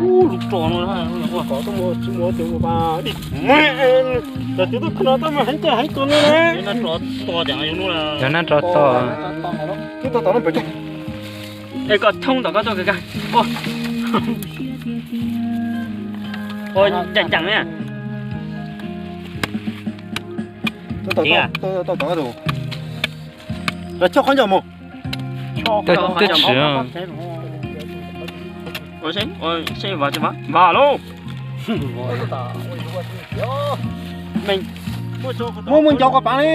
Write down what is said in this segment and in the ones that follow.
Ub, lub ro no, ua kom tuaj mus tsis mus tus mus pas dim me, cov twb tuaj no tuaj mus heev tiag heev tus no na. Cov nab ro to. Twb tuaj tom no pem tso. Es koj thoob tom koj tuaj kag kag. Ua ceev ceev na. Tuaj tom tus. Coj qhov ncauj mus. Twb tsis. Vas lauj. Muab muab nco koj pav li.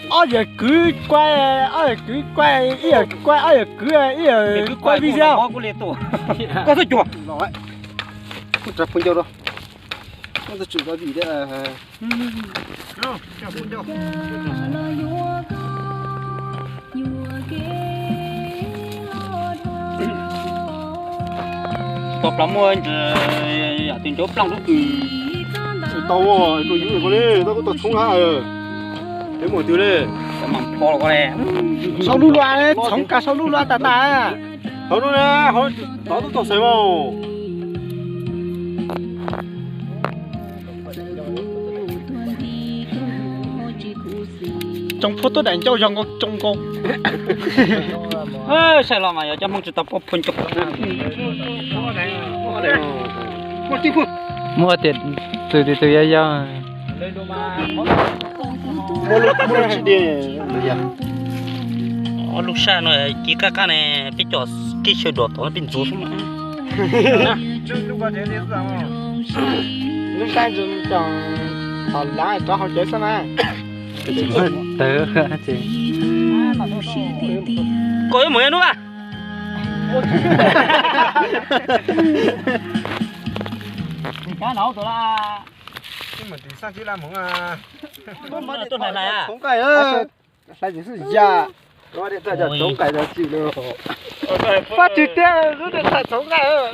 Ob yawm kwv kuaj, ob yawm kwv kuaj, ib yawm kuaj, ob yawm kwv, ib yawm kuaj video. Koj xub cuag. Kuj tsa phu ncauj rau. Kuj tsa tsum rau vim thiab. Pos plav muaj yam twg ncaub plooj lub kws. Tsis tau, rau yus ko li, tau kuj tau txhoov hab. Peb mus twg li? Sau lub luaj, txhoov kag sau lub luaj tag tag. Hauv no na, hauv tod tub tau xav mas. Tsoo phuab tuab daim ncauj yog nkaus tsoo nkaus. Saib los mas yog cov Hmoob tsis tau pub phuab ncauj. Muab tias tus tus tus yog yog. Ob lub sab no ci qab qab ne, peb cov kib xyaw dom tod peb ntxuav xwb. Lub sab ntxuav cov tod lav rov hauv cawv xwb na. Tawv ces koj yuav mus ua nub a. Hlais xwb ya. Txhoov nqaim tsis lawm. Fab tsis tiag, lub điện thoại txhoov nqaim.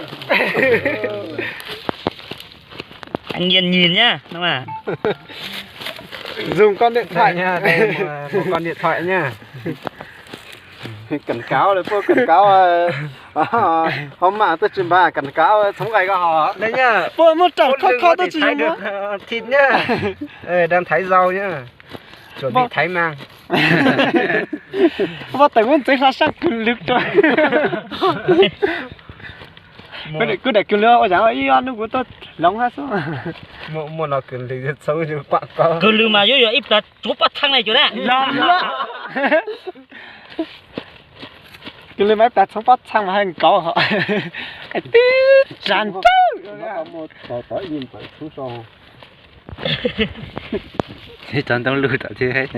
Anh Yên nhìn nhá, đúng không ạ? Dùng con điện thoại nha, đây, một con điện thoại nha. Cảnh cáo rồi, pua cảnh cáo, hov mam tuaj tsis npag cảnh cáo txhoov nqaim ko hos. Đây nha. Pua muab ram kho kho tuaj tsis yog thịt nha. Đang thái rau nha. Chuẩn bị thái mang. Vaj teem muab ntxeev hla sab kws lwg rau. Kuv daim kws lwg ua cas ib ob hnub kuv tuaj hloov hab xwb. Muaj no kws lwg txhoov pam ko. Kws lwg mas yuav yog ib plag txhoov pob txhaa na cuag na. Kws lwg mas ib plag txhoov pob txhaa mas haj nkaus hos. Tib tsav nrawm. Tov ib txhoov ntoo lug tom thiab.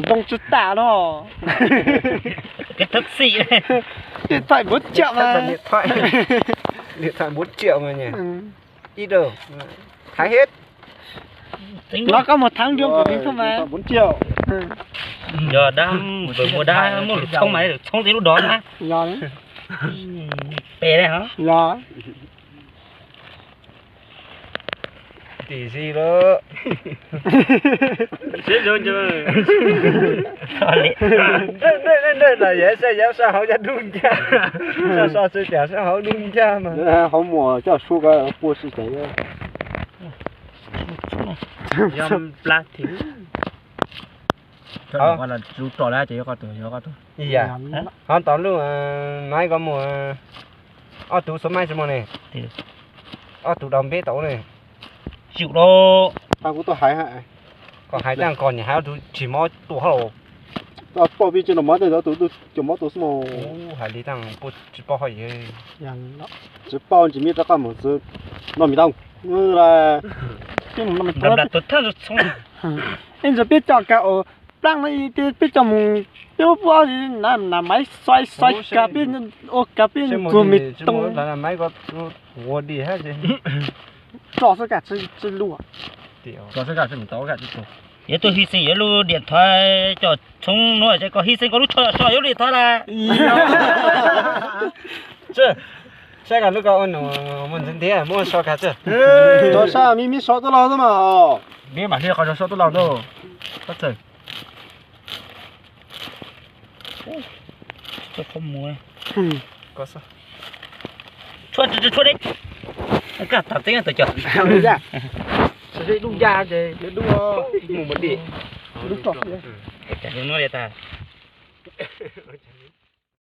Ntoo tsis tas no. Cái thất xị. Điện thoại bốn triệu mà. Điện thoại, điện thoại bốn triệu mà nhỉ. Ít đâu. Thái hết. Nó có một tháng lương của mình không mà. Điện thoại bốn triệu. Yog dab, mus pawg muaj dab muaj lus txhoov mas lus txhoov tib lub dov na. Yog. Pem li hos. Yog. Tim si lawm. Yog sab hauv dub ncaj, sab so tsis cas sab hauv dub ncaj mas. Hauv muag coj sua ko pua si tas. Yog plag thiab. Hov tau lub maib ko muag, ob tug xuab maib tsis muaj ne, ob tug daus npeb tau ne. Tsis ua, kuv tuaj hais, koj hais tag koj niam hais ob tug tsis mob tua hauj. Pauj pib tsis no mov tej ntawd tus cov mov tua xwb mas. Hais li tag tsis pauj hauj. Tsis pauj ntsis mi rov qab mus txwv no mis tau. Ib ntsis peb coj kag ua plaaj no, peb coj mus, peb ua pub, na maiv xoi xoi kag, peb ua kag peb ntxuag me too. Ua di hab tso xwb kam tsis luag. Yuav tuaj hy xeem yuav lub điện thoại coj txhoov nuav ces koj hy xeem koj lub tsho so yuav lub điện thoại lawm. Saib koj lub ko ua num mus ntxiv ntiav muab so kag txawj. Rau sab me me so tuaj los xwb mas. Me mam li qhov so tuaj los ntau. Koj txawj. Txoj qhov muag. Tshuab tshuab deb. Kaj tag teb tawm cov. Dub ncaj ces dub mus mus dim. Dub tso. Cas li no li tag.